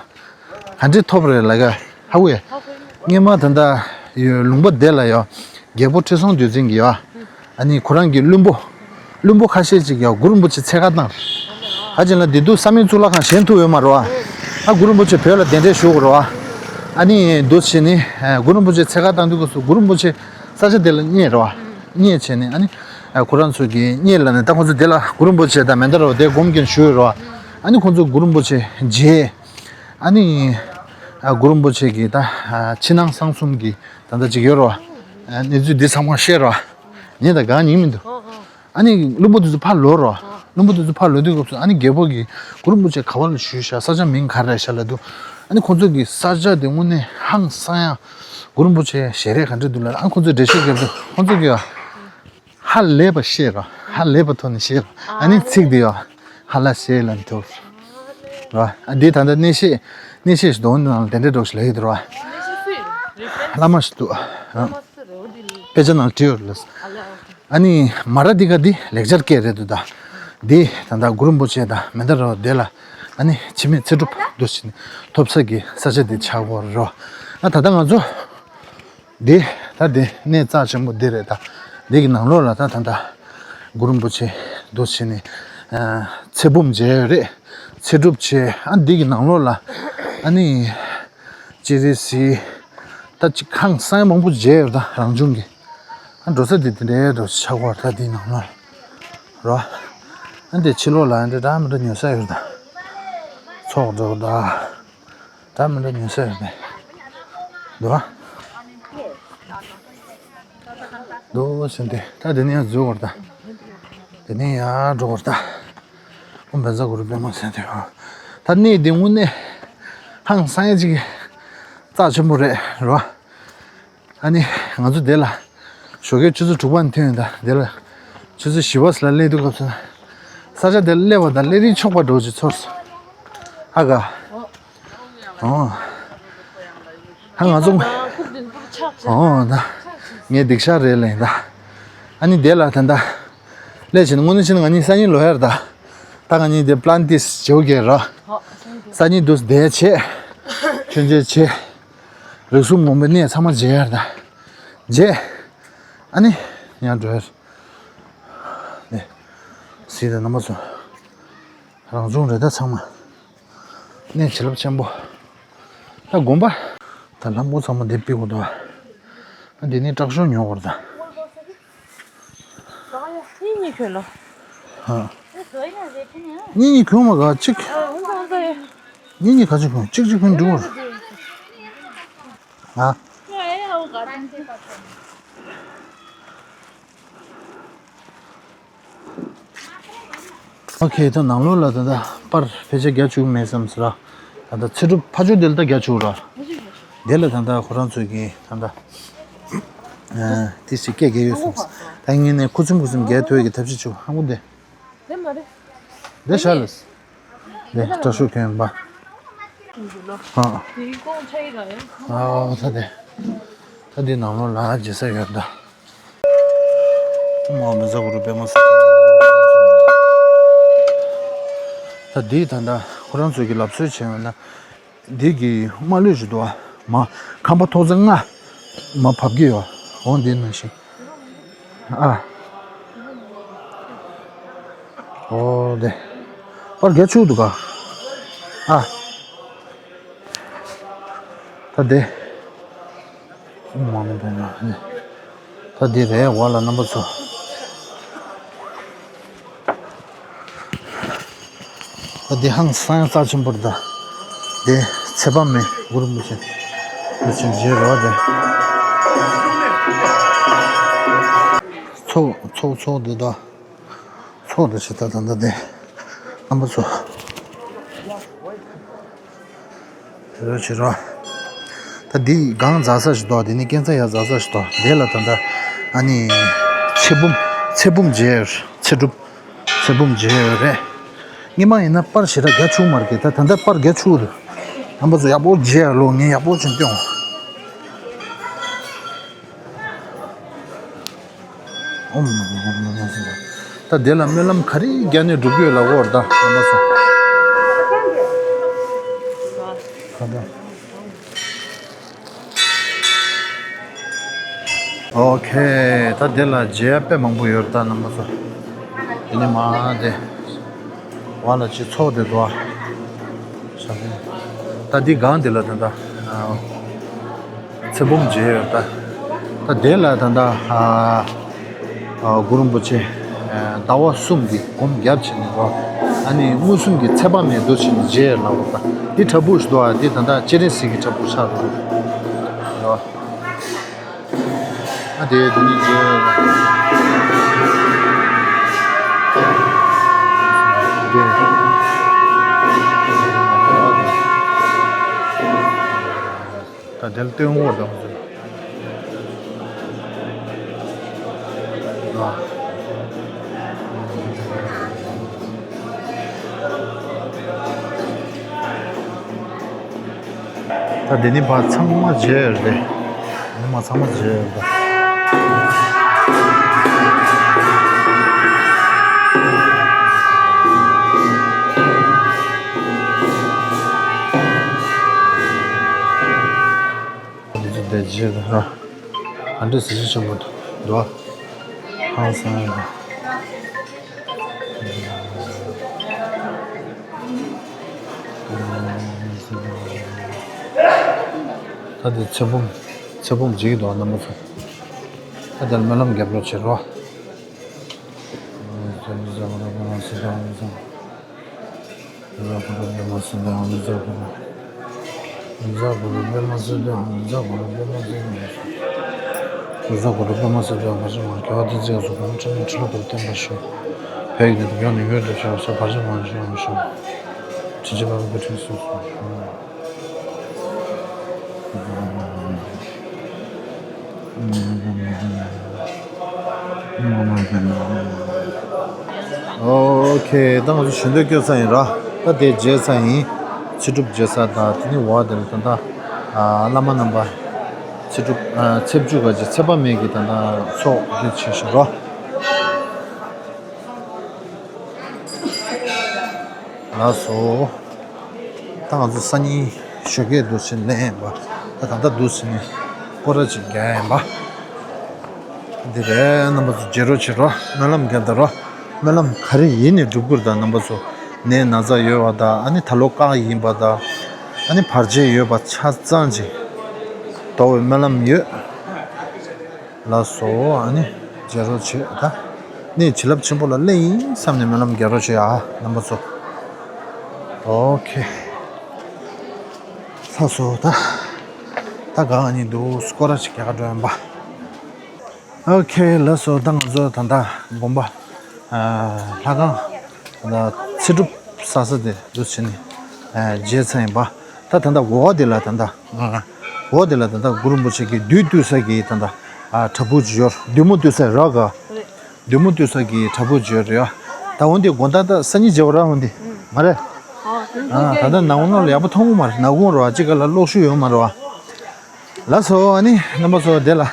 ཨ། ག་འདྲས་ཐོབ་རེད་ལ་ག་ཧ་གོ་ཡ། སྔས་མ་ད་ལྟ་ཡོད་ལུང་པ་དེ་ལ་ཡོད། རྒྱལ་པོ་ཁྲི་སྲོང་ལྡེ་བཙན་གྱི་ཡོད། ཨ་ནི་ཁོ་རང་གི་བློན་པོ། བློན་པོ་ཁ་ཤས་ཅིག་ཡོད་གུ་རུ་རིན་པོ་ཆེ་འཚོལ་ག་བཏང་། ཧ་ཅང་ལ་འདི་དུས་བསམ་ཡས་གཙུག་ལག་ཁང་བཞེངས་ཐུབ་ཡོད་མ་རེད་བ། ཨ་གུ་རུ་རིན་པོ་ཆེ་བོད་ལ་གདན་འདྲེན་ཞུ་དགོས་རེད་བ། ཨ་ནི་འདུག་བྱས་ནི་གུ་རུ་རིན་པོ་ཆེ་འཚོལ་ག་བཏང་དུས་སྐབས་སུ་གུ་རུ་རིན་པོ་ཆེ་ས་ཆ་དེ་ལ་རྙེད་རེད་བ། རྙེད་བྱས་ནི་ཨ་ནི་ཁོ་རང་ཚོ་གི་རྙེད་ལ་ནི་ད་ཁོ་ཚོ་དེ་ལ་གུ་རུ་རིན་པོ་ཆེ་དང་མན་དཱ་ར་བ་དེ་སྒོམ་གྱིན་བཞུགས་ཡོད་རེད་བ། ཨ་ནི་ཁོ་ཚོ་གུ་རུ་རིན་པོ་ཆེ་མཇལ། ཨ་ནི། ཨ་གུ་རུ་རིན་པོ་ཆེ་གི་ད་ཨ་ཕྱི་ནང་གསང་གསུམ་གྱི་ད་ལྟ་ཅིག་ཡོད་རོ། ཨ་གནས་ཚུལ་འདི་ཚང་མ་བཤད་རོ། ཉན་དང་གང་ཉན་མི་འདུག་ཨ་ནི་བློན་པོ་དེ་ཚོ་ཕར་ལོག་རོ། བློན་པོ་དེ་ཚོ་ཕར་ལོག་དུས་སྐབས་སུ་ཨ་ནི་རྒྱལ་པོ་གིས་གུ་རུ་རིན་པོ་ཆེ་ག་བ་ལ་བཞུགས་ཤག་ས་ཆ་མིང་ག་རེ་ཤག་ལབ་དུས། ཨ་ནི་ཁོང་ཚོ་གི་ས་ཆ་དེ་དངོས་གནས་ཧང་སང་ཡ། གུ་རུ་རིན་པོ་ཆེ་ཞལ་རས་ག་འདྲ་འདུག་ལབ་ཨ་ཁོང་ཚོས་འགྲེལ་བཤད་རྒྱབ་དུས་ཁོང་ཚོ་གིས། ཧ་ལས་པ་བཤད་རོ། ཧ་ལས་པ་ཐོག་ནས་བཤད་རོ། ཨ་ནི་ཚིག་འདི་ཡོ། ཧ་ལ་ཞེས་ལ་འདུག་རོ། ཨ་འདི་ད་ལྟ་གནས་བཤད། གནས་བཤད་ཞིག་འདུག་ནང་ལ་དེ་འདྲའི་སྒྲོག་ཞིག་ལ་ཡོད་དེ་རོ། བླ་མ་ཞིག་འདུག་དཔེ་ཆ་ནང་བྲིས་ཡོད་རེད། ཨ་ནི་མ་ར་འདི་ག་འདི་ལེགས་སྦྱར་སྐད་རེད་འདུག་ད། འདི་ད་ལྟ་གུ་རུ་རིན་པོ་ཆེ་དང་མན་དཱ་ར་བ་དེ་ལ་ཨ་ནི་འཆི་མེད་ཚེ་སྒྲུབ་འདུག་ཕྱིན་ཐོབ་ས་གི་ས་ཆ་འདི་ཆགས་ཀྱི་ཡོད་རེད། ཨ་ད་ལྟ་ང་ཚོ་འདི་ད་འདི་གནས་རྩ་ཆེན་པོ་འདི་རེད་ད། འདི་གི་ནང་ལོགས་ལ་ད་ད་ལྟ་གུ་རུ་རིན་པོ་ཆེ་འདུག་ཕྱིན་ནས་ཚེ་བུམ་མཇལ་ཡོད་རེད། ཚེ་སྒྲུབ་བྱས། ཨ་འདི་གི་ནང་ལོགས་ལ་ཨ་ནི་སྤྱན་རས་གཟིགས་ད་ཅིག་ཧང་སང་མང་པོ་མཇལ་ཡོད་ད། རང་བྱུང་གི་ཨ་འགྲོ་ས་དེ་དེ་འདྲའི་འགྲོ་ཆགས་པར་ད་དེའི་ནང་ལ་རོ། ཨ་འདི་ཕྱི་ལོགས་ལ་ཨ་འདི་འདྲ་མི་འདྲ་ཉོ་ས་ཡོད་ད། ཚོགས་འགྲོ་ད། འདྲ་མི་འདྲ་ཉོ་ས་ཡོད་པས་འདུག་ཨ། འདུག་ཟེར་ཏེ་ད་དེ་ནས་ཡར་འཛུལ་བར་ད། དེ་ནས་ཡར་འགྲོ་བར་ད། ཨོཾ་བཛྲ་གུ་རུ་པདྨེ་ཟེར་ཏེ། ད་གནས་འདི་དངོས་གནས་ཧང་སང་ཡ་ཅིག་རྩ་ཆེན་པོ་རེད་རོ། ཨ་ནི་ང་ཚོ་འདི་ལ་ཞོགས་ཀའི་ཆུ་ཚོད་དྲུག་པ་ནས་ཐོན་ཡོད་ད། འདི་ལ་ཆུ་ཚོད་བཞི་པ་ཙམ་ལ་སླེབས་དུས་སྐབས་སུ་ས་ཆ་འདིར་སླེབས་པ་དང་སླེབས་རིན་ཆོག་པ་འདྲ་བོ་ཅིག་ཚོར་སོང་། ཨ་ག་ཨོ། ཧ་ང་ཚོ་ཨོ་ད་ངའི་སྡིག་བཤགས་རེད་ལེ་ད། ཨ་ནི་འདི་ལ་ད་ད་སླེབས་ཕྱིན་དངོས་གནས་བྱས་ན་ང་གཉིས་སང་ཉིན་ལོག་ཡ་རེད་ད། ད་ང་གཉིས་འདི་པླན་ཏིས་བྱེད་དགོས་ར། སང་ཉིན་འདུག་བསྡད་བྱས། ཆུ་མཇལ་བྱས། རིགས་གསུམ་མགོན་པོའི་གནས་ཚང་མ་མཇལ་ཡ་རེད་ད། མཇལ། ཨ་ནི་ཡར་འགྲོ་ཡ་རེད། ནས་གཟིགས་དང་རྣམ་པ་ཚོ། རང་བྱུང་རེད་ད་ཚང་མ། གནས་བྱིན་རླབས་ཆེན་པོ། ད་དགོན་པ། ད་ལམ་བུ་ཚང་མ་འདི་ཕྱེ་དགོས་འདུག་ཨ་འདི་ནི་དྲག་ཤོས་ཉོ་དགོས་རེད་ད། གཉིས་གཉིས་གྱོན་ལོ། ཧ། གཉིས་གཉིས་གྱོན་མ་ག་གཅིག་གཉིས་གཉིས་ག་ཅིག་གྱོན། གཅིག་གཅིག་གྱོན་འགྲིག་གོ་ཨ། ཨོ་ཁེ། ད་ནང་ལོགས་ལ་ད་ལྟ་པར་ཕལ་ཆེར་རྒྱག་བཅུག་མེད་བསམ་ཟེར་ར། ད་ལྟ་ཚེ་སྒྲུབ་ཕ་ཇོ་དེ་ལ་ད་རྒྱག་བཅུག་ར། དེ་ལ་ད་ལྟ་ཁོ་རང་ཚོས་ཀྱིས་ད་ལྟ་ཨ་དེ་ཞིག་སྐད་རྒྱག་ཡོད་བསམ། ད་ངས་ནས་ཁུ་ཚུམ་ཁུ་ཚུམ་རྒྱག་ཐུབ་ཀྱི་ཐབས་ཤེས་བྱུང་ཧ་གོ་དེ། དེ་མ་རེད། དེ་ཤ་ལ། དེ་སྐྲ་ཤོག་གྱོན་པ། ཨ། དེའི་ཀོང་ཆ་ཡི་ར་ཡ། ཨ་ད་དེ། ད་དེ་ནང་ལོགས་ལ་རྗེ་ས་ཡོད་ད། ཨོཾ་ཨ་མི་ཛ་གུ་རུ་པདྨ་སིདྡྷི། ད་འདི་ད་ལྟ་ཁོ་རང་ཚོས་ཀྱི་ལབ་སྲོལ་བྱས་པ་ན། འདི་གི་མ་ལུས་ཞིག་འདུག་ཨ། མ་ཁང་པ་ཐོག་བརྩེགས་ལྔ་མ་བབས་ཀྱི་ཡོད། འོ་འདི་ནང་བཞིན། ཨ། འོ་དེ། པར་རྒྱག་བཅུག་འདུག་ག་ཨ། ད་དེ། མ་མི་འདུག་ན་ནི། ད་འདི་རེད་བ་ལ་རྣམ་པ་ཚོ། ད་འདི་ཧང་སང་ཡ་རྩ་ཆེན་པོ་རེད་ད། འདི་ཚེ་དཔག་མེད་གུ་རུ་རིན་པོ་ཆེ། རིན་པོ་ཆེ་མཇལ་རོགས་དེ། ཚོགས་ཚོགས་ཚོགས་འདི་ད། ཚོགས་འདི་ཞེ་ད་ད་ད་དེ། རྣམ་པ་ཚོ། རོ་བྱེད་རོ། ད་འདི་སྒང་འཛག་ས་ཞིག་འདུག་དེ་ནི་སྐས་འཛེག་ཡར་འཛག་ས་ཞིག་འདུག་དེ་ལ་ད་ལྟ་ཨ་ནི་ཚེ་བུམ་ཚེ་བུམ་མཇལ་ཡོད། ཚེ་སྒྲུབ་ཚེ་བུམ་མཇལ་ཡོད་རེད། སྔོན་མ་ཡིན་ན་པར་ཞེ་དྲག་རྒྱག་བཅུག་མ་རེད་དེ། ད་ད་ལྟ་པར་རྒྱག་བཅུག་རེད། རྣམ་པ་ཚོ་ཡག་པོ་མཇལ་ཡ་ལོ། ངས་ཡག་པོ་བྱས་སྟོན། ཨོཾ། ད་དེ་ལ་སྨོན་ལམ་ག་རེ་བརྒྱབ་ནས་འགྲུབ་ཀྱི་ཡོད་ལབ་དགོས་རེད་ད་རྣམ་པ་ཚོ། ད་ལྟ། ཨོ་ཁེ། ད་དེ་ལ་མཇལ་ཡ་དཔེ་མང་པོ་ཡོད་རེད་ད་རྣམ་པ་ཚོ། དེ་ནས་མ་དེ། བ་ལ་ཅི་ཚོགས་དེ་འདུག་ཨ། ད་འདི་སྒང་དེ་ལ་ད་ལྟ། ཚེ་བུམ་མཇལ་ཡོད་ད། ད་དེ་ལ་ད་ལྟ། གུ་རུ་རིན་པོ་ཆེ། ཟླ་བ་གསུམ་གྱི་སྒོམ་བརྒྱབ་བྱས་ནས་འགྲོ། ཨ་ནི་མངོན་སུམ་གྱི་ཚེ་དཔག་མེད་འདུ་བྱས་ནས་མཇལ་ལབ་པ་ད། འདི་བྲག་ཕུག་ཞིག་འདུག་ཨ། འདི་ད་ལྟ་སྤྱན་རས་གཟིགས་ཀྱི་བྲག་ཕུག་ཆགས་འདུག་ཨ། ཨ་དེ་དེ་ནི་མཇལ། དེ། ད་དེ་ལ་སྟོན་འོག་དང་། ད་དེ་ནི་ཕར་ཚང་མ་མཇལ་ཡོད་རེད། ངོ་མ་ཚང་མ་མཇལ་ཡོད་རེད། དེ་རྗེས་ལ་ཨ་འདྲས་གཟི་བརྗིད་ཆེན་པོ་འདུག་ཧང་སང་ཡོད། ད་དེ་ཚེ་བུམ་ཚེ་བུམ་བརྗེད་ཀྱི་འདུག་རྣམ་པ་ཚོ། ད་དེར་སྨོན་ལམ་རྒྱབ་རོགས་བྱེད་རོགས། ཨོ་ཁེ། ད་ང་ཚོ་ཞུ་འདོད་སྐྱོར་ས་ཡིན་ར། ད་དེ་མཇལ་ས་ཡིན། ཚེ་སྒྲུབ་མཇལ་ས་དང་དེ་ནི་འོག་དེ་ལ་ད་ལྟ་ཨ་བླ་མ་རྣམ་པ་ཚེ་སྒྲུབ་ཨ་ཚེ་བཅུ་ག་ཅི་ཚེ་དཔག་མེད་ཀྱི་ད་ལྟ་ཚོགས་འདི་བྱེད་བཞིན་ར། ལགས་སོ། ད་ང་ཚོ་སང་ཉིན་ཞོགས་ཀས་འདུག་སེ་ལེན་པ། ད་ད་ལྟ་འདུག་སེ་ནི་སྐོར་ར་ཅིག་རྒྱག་ཡིན་པ། འདི་རེད། རྣམ་པ་ཚོ་མཇལ་རོགས་བྱེད་རོགས། སྨོན་ལམ་རྒྱབ་ད་རོགས། སྨོན་ལམ་ག་རེ་ཡིན་ནས་འགྲུབ་ཀྱི་རེད། ད་རྣམ་པ་ཚོ་ནད་ན་ཚ་ཡོད་པ་དང་ཨ་ནི་ད་ལོ་བཀག་ཡིན་པ་དང་ཨ་ནི་བར་ཆད་ཡོད་པ་ཆ་ཚང་ཅིག་དོར་བའི་སྨོན་ལམ་ཡོད། ལགས་སོ། ཨ་ནི་མཇལ་རོགས་བྱེད་ད། ནས་བྱིན་རླབས་ཆེན་པོ་ལ་སླེབས་ཡིན་བསམ་ནས་སྨོན་ལམ་རྒྱག་རོགས་བྱེད་ཨ་རྣམ་པ་ཚོ། ཨོ་ཁེ། ལགས་སོ་ད། ད་ག་ཨ་ནི་འདུག་སྐོར་ར་ཞིག་རྒྱག་ག་འགྲོ་ཡིན་པ། ཨོ་ཁེ་ལགས་སོ། ད་ང་ཚོ་ད་ལྟ་དགོན་པ་ཨ་ལྷ་ཁང་ད་ལྟ་ཚེ་སྒྲུབ་ས་ས་དེ་འདུག་སེ་ནི་ཨ་མཇལ་ཚར་ཡིན་པ། ད་ད་ལྟ་འོག་དེ་ལ་ད་ལྟ་འོག་དེ་ལ་ད་ལྟ་གུ་རུ་རིན་པོ་ཆེ་གི་བདུད་བཏུལ་ས་གི་ད་ལྟ་ཨ་བྲག་ཕུག་ཅིག་ཡོད། བདུད་མོ་བཏུལ་ས་ར་ག་བདུད་མོ་བཏུལ་ས་གི་བྲག་ཕུག་ཅིག་ཡོད་རེད་ཡ། ད་འོན་ཏེ་དགོང་དག་ད་སང་ཉིན་མཇལ་བ་ར་འོན་ཏེ་མ་རེད། ཨ་ད་ལྟ་ནག་ཁུང་ནང་ལ་ཡག་པོ་མཐོང་གི་མ་རེད། ནག་ཁུང་ར་ཅིག་ག་ལ་གློག་ཤུགས་ཡོད་མ་རེད་བ། ལགས་སོ། ཨ་ནི་རྣམ་པ་ཚོ་དེ་ལ་ཨ་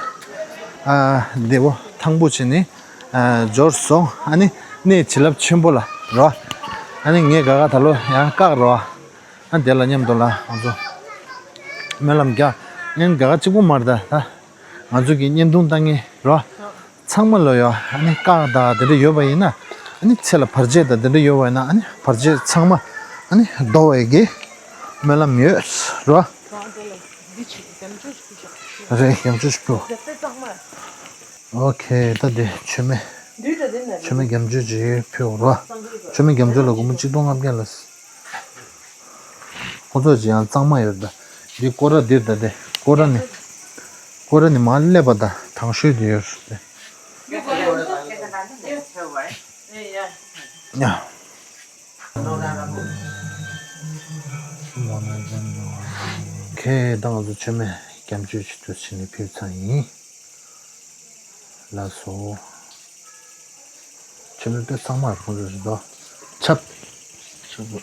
བདེ་པོ་ཐང་པོ་བྱས་ནས་ཨ་འབྱོར་སོང་། ཨ་ནི་གནས་བྱིན་རླབས་ཆེན་པོ་ལ་རོ། ཨ་ནི་ངས་ག་ག་ད་ལོ་ཡང་བཀག་རོ། ཨ་དེ་ལ་མཉམ་དུ་ལ་ང་ཚོ་སྨོན་ལམ་རྒྱག་ཨ་ནི་ག་ག་གཅིག་པོ་མ་རེད་ད། ད་ང་ཚོ་གི་བརྙན་ཐུང་ལྟ་མཁན་རོ། ཚང་མ་ལ་ཡོད། ཨ་ནི་བཀག་དང་དེ་འདྲ་ཡོད་པ་ཡིན་ན། ཨ་ནི་ཚེ་ལ་བར་ཆད་དང་དེ་འདྲ་ཡོད་པ་ཡིན་ན། ཨ་ནི་བར་ཆད་ཚང་མ་ཨ་ནི་ཟློག་པའི་གི་སྨོན་ལམ་ཡོད་རོ། རེད། རྒྱ་མཚོ་ཞིག་ཕུལ། ཨོ་ཁེ། ད་དེ་མཆོད་མེ་མཆོད་མེ་རྒྱ་མཚོ་ཅིག་ཕུལ་རོ། མཆོད་མེ་རྒྱ་མཚོ་ལ་སྒོར་མོ་གཅིག་སྟོང་ལྔ་བརྒྱ་ལ། ཁོ་ཚོ་ཅི་ཡང་གཙང་མ་ཡོད་ད། འདི་སྐོར་ར་འདིར་ད་དེ་སྐོར་ར་ནི། སྐོར་ར་ནི་མར་སླེབས་པ་ད་དང་ཤོས་དེ་ཡོད་རེད། ཡ། ཁེ་ད་ང་ཚོ་མཆོད་མེ་རྒྱ་མཚོ་ཅིག་ཏུ་ཕྱིན་ནས་ཕེབས་ཚར་ཡིན། ལགས་སོ། ཆུ་མིག་དཔེ་གཙང་མ་རེད་ཁོང་ཚོ་རེད་དོ། ཆབ། ཆབ།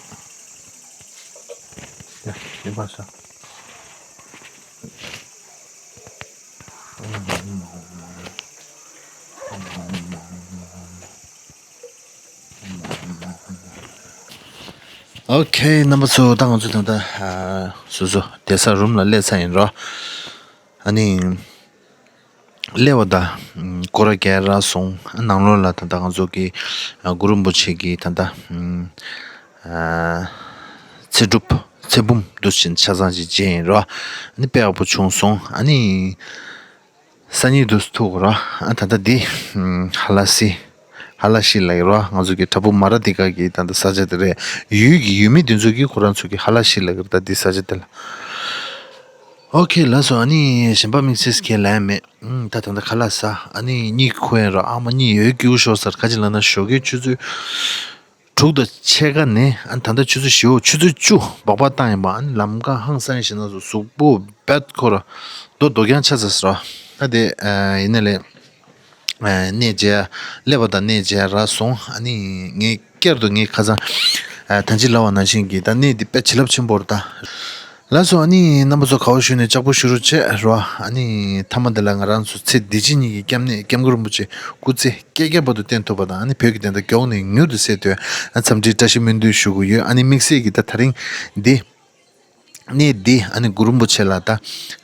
ཡ་ཡིན་པ་ཤ། ཨོ་ཁེ། རྣམ་པ་ཚོ་ད་ང་ཚོ་ད་ལྟ་ཨ་སོ་སོ་བསྡད་ས་རུམ་ལ་སླེབས་ཚར་ཡིན་རོ། ཨ་ནི། སླེབས་པ་དང་སྐོར་ར་རྒྱག་རག་སོང་། ནང་ལོགས་ལ་ད་ལྟ་ང་ཚོ་གི་གུ་རུ་རིན་པོ་ཆེ་གི་ད་ལྟ་ཚེ་སྒྲུབ་ཚེ་བུམ་འདུག་སེ་ཆ་ཚང་ཅིག་མཇལ་ཡིན་རོ། ཨ་ནི་དཔེ་ཡག་པོ་བྱུང་སོང་། ཨ་ནི་སང་ཉིན་འདུག་སེ་ཐུག་རོ། ཨ་ད་ལྟ་འདི་ཧ་ལ་སི་ཧ་ལ་ཤི་ལ་ཡིན་རོ། ང་ཚོ་གི་བྲག་ཕུག་མ་ར་དི་ཀ་གི་ད་ལྟ་ས་ཆ་དེ་རེད། ཡུལ་གྱི་ཡུལ་མི་དེ་ཚོ་གི་ཁོ་རང་ཚོ་གི་ཧ་ལ་ཤི་ལ་གི་རེད། ད་འདི་ས་ཆ་དེ་ལ། ཨོ་ཁེ་ལགས་སོ། ཨ་ནི་གཞན་པ་དམིགས་བསལ་ཁས་ལེན་མེད། ཨུམ། ད་ད་ལྟ་ཁ་ལག་ཟ། ཨ་ནི་གཉིད་ཁུག་ཡིན་རོ། ཨ་མ་གཉིད་ཡོད་རྒྱུ་ཤོར་ས་རེད། ག་ཅི་ལབ་ན་ཞོགས་ཀའི་ཆུ་ཚོད་དྲུག་དང་ཕྱེད་ཀ་ནས་ཨ་ནི་ད་ལྟ་ཆུ་ཚོད་བཞི་པོ་ཆུ་ཚོད་བཅུ་སྦག་སྦག་བཏང་ཡིན་པ། ཨ་ནི་ལམ་ཁ་ཧང་སང་ཞིག་ན་སོ་གཟུགས་པོ་རྦད་ཁོ་ར་རྡོ་རྡོ་རྐྱང་ཆགས་ཚར་སོང་རོ། ད་དེ་ཨ་ཡིན་ནའི་ལས། ཨ་གནས་མཇལ་སླེབས་པ་དང་གནས་མཇལ་རག་སོང་། ཨ་ནི་ངས་བསྐྱར་དུ་ངས་ཁ་སང་ཨ་ད་ཅི་ལབ་པ་ནང་བཞིན་གྱི་ད་གནས་འདི་དཔེ་བྱིན་རླབས་ཆེན་པོ་རེད་ད། ལགས་སོ། ཨ་ནི་རྣམ་པ་ཚོ་ག་པར་བཞུགས་ནས་ལྕགས་པོ་བཞུ་རོགས་བྱེད་རོ། ཨ་ནི་མཐའ་མ་འདི་ལ་ང་རང་ཚོ་ཚེ་འདི་ཕྱི་གཉིས་ཀྱི་སྐྱབས་གནས་སྐྱབས་མགོན་རིན་པོ་ཆེ་སྐུ་ཚེ་བསྐལ་བརྒྱའི་བར་དུ་བརྟན་ཐུབ་པ་དང་། ཨ་ནི་བོད་ཀྱི་བདེན་མཐའ་མགྱོགས་ནས་མྱུར་དུ་གསལ་དོན་ཨ་འཚམས་འདྲིའི་བཀྲ་ཤིས་སྨོན་འདུན་ཞུ་གི་ཡོད། ཨ་ནི་དམིགས་བསལ་གྱི་ད་ད་རིང་འདི། གནས་འདི་ཨ་ནི་གུ་རུ་རིན་པོ་ཆེ་ལ་ད་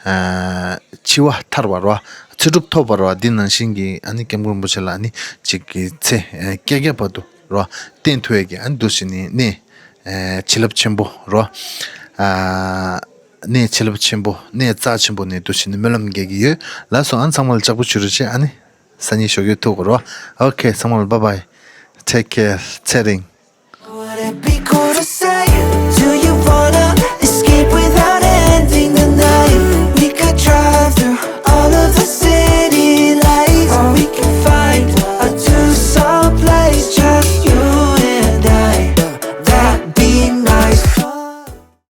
ཨ་འཆི་བ་ཐར་བ་རོ། ཚེ་སྒྲུབ་ཐོབ་པ་རོ། འདི་ནང་བཞིན་གྱི་ཨ་ནི་སྐྱབས་མགོན་རིན་པོ་ཆེ་ལ་ཨ་ནི་གཅིག་གི་ཚེ་ཨ་བསྐལ་བརྒྱ་བར་དུ་རོ་བརྟན་ཐུབ་ཡས་ཀྱི་ཨ་ནི་འདུག་སེ་ནི་གནས་ཨ་བྱིན་རླབས་ཆེན་པོ་རོ། ཨ་གནས་བྱིན་རླབས་ཆེན་པོ་གནས་རྩ་ཆེན་པོ་ནས་འདུག་སེ་ནི་སྨོན་ལམ་རྒྱག་གི་ཡོད། ལགས་སོ། ཨ་ནི་ཚང་མ་ལ་ལྕགས་པོ་བྱུ་རུ་ཆེ། ཨ་ནི་སང་ཉིན་ཞོགས་ཀས་ཐུག་གོ་རོ། Okay, ཚང་མ་ལ་bye bye, take care, ཚེ་རིང་།